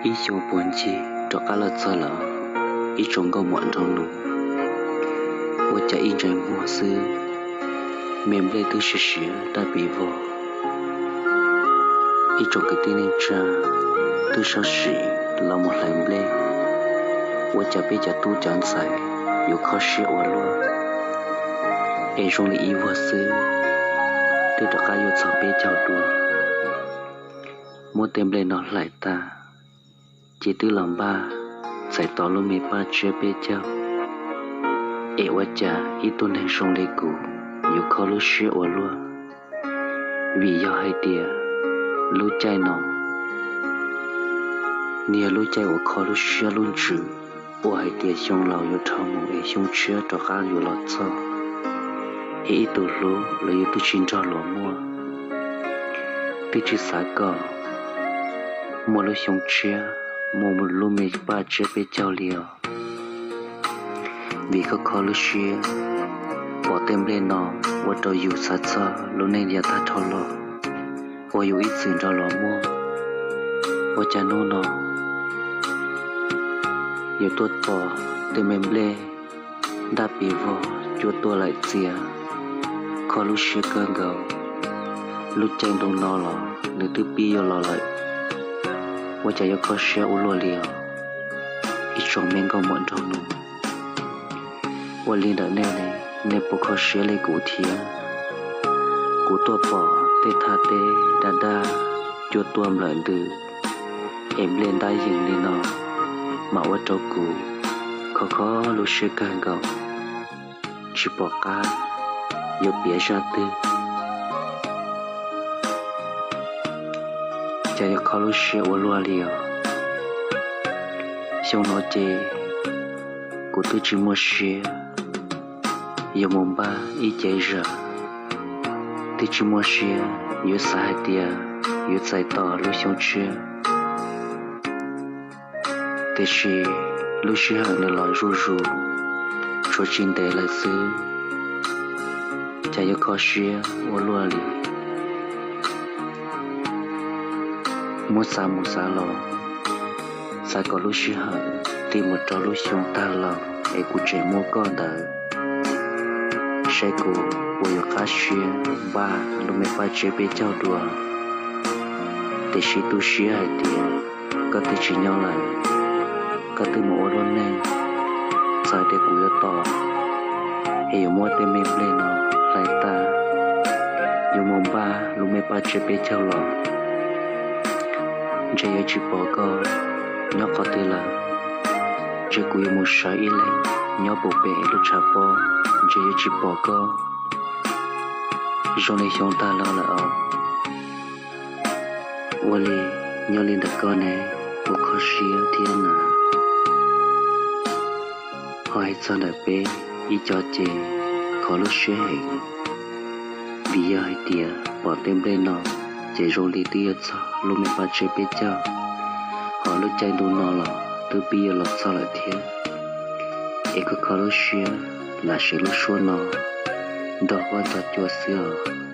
Ib xyoo puag ncig rov qab los txog lawm, ib tsoom nkauj muam nraug nus. Ua cas ib ntsais muag xwb, me nplej twb siav siav daj pis vog. Ib tsoom kwv tij neej tsa twb sawv sim los mus hlais nplej. Ua cas peb cov tub cov ntxhais yuav kho siab ua luaj, es zoo li ib vuag xwb twb rov qab yuav txog peb caug dua. Muab tej nplej no hlais tag, ces twb los npaj txais tos lub me paj tsiab peb caug. Es ua cas ib tug neeg zoo li kuv yuav kho lub siab ua luaj? Vim yog hais tias lub caij no nws yog lub caij uas kho lub siab lub ntsws, ua hais tias xyoo laus yuav dhau mus es xyoo tshiab rov qab yuav los txog. Es ib tug hlub los yus twb tsis nrog luag muaj, twb tsis xav kom muaj lub xyoo tshiab, muaj lub me paj tsiab peb caug li os. Vim kho kho lub siab, pom tej nplej no ua rau yus xav txog lub neej yav tag dhau los uas yus ib txwm nrog luag muaj. Ua cas hnub no yuav tuaj pom tej me nplej daj pis vog cua tuaj laim txias, kho lub siab kawg nkaus. Lub caij ntu no los nws twb pib yuav los lawm, ua cas yuav kho siab ua luaj li os, ib tsoom me nkauj muam nraug nus. Ua li ntawm nej ne, nej puas kho siab li kuv thiab? Kuv tuaj pom tej thaj teb daj daj cua tuaj nplawm ntws, es nplej ntab yees li no, mas ua rau kuv kho kho lub siab kawg nkaus, tsis pom qab yuav piav zaj twg. Cas yuav kho lub siab ua luaj li os. Xyoo no ces kuv twb tsis muaj siab yuav mus npaj ib cev zam, twb tsis muaj siab yuav xav hais tias yuav txais tos lub xyoo tshiab. Tiam sis lub sij hawm nws los zuj zus, tshuav tsis ntev lawm xwb, cas yuav kho siab ua luaj li. Muab xav mus xav los, xav kom lub sij hawm tig mus rau lub xyoo tag los es kuv tseem muaj koj ntawd, saib kuv puas yuav qab siab npaj lub me paj tsiab peb caug dua. Tiam sis tu siab hais tias koj twb tsis nyob lawm, koj twb mus ua luaj neej. Txawm tias kuv yuav tos, es yuav muab tej me nplej no hlais tag, yuav mus npaj lub me paj tsiab peb caug los, ntshe yuav tsis pom koj nyob qhov twg lawm. Ntshe kuv yuav mus sawv ib leeg nyob puag pem lub tshav pob, ntshe yuav tsis pom koj zoo li xyoo tag los lawm os. Ua li, nyob li ntawm koj ne, puas kho siab thiab na? Ho hais txog ntawm peb ib co ces kho lub siab heev, vim yog hais tias pom tej nplej no ces zoo li twb yuav txog lub me paj tsiab peb caug, ho lub caij ntuj no los twb pib yuav los txog lawm thiab. Es kho kho lub siab, lam siv lub suab no nrog huab nrog cua xwb os.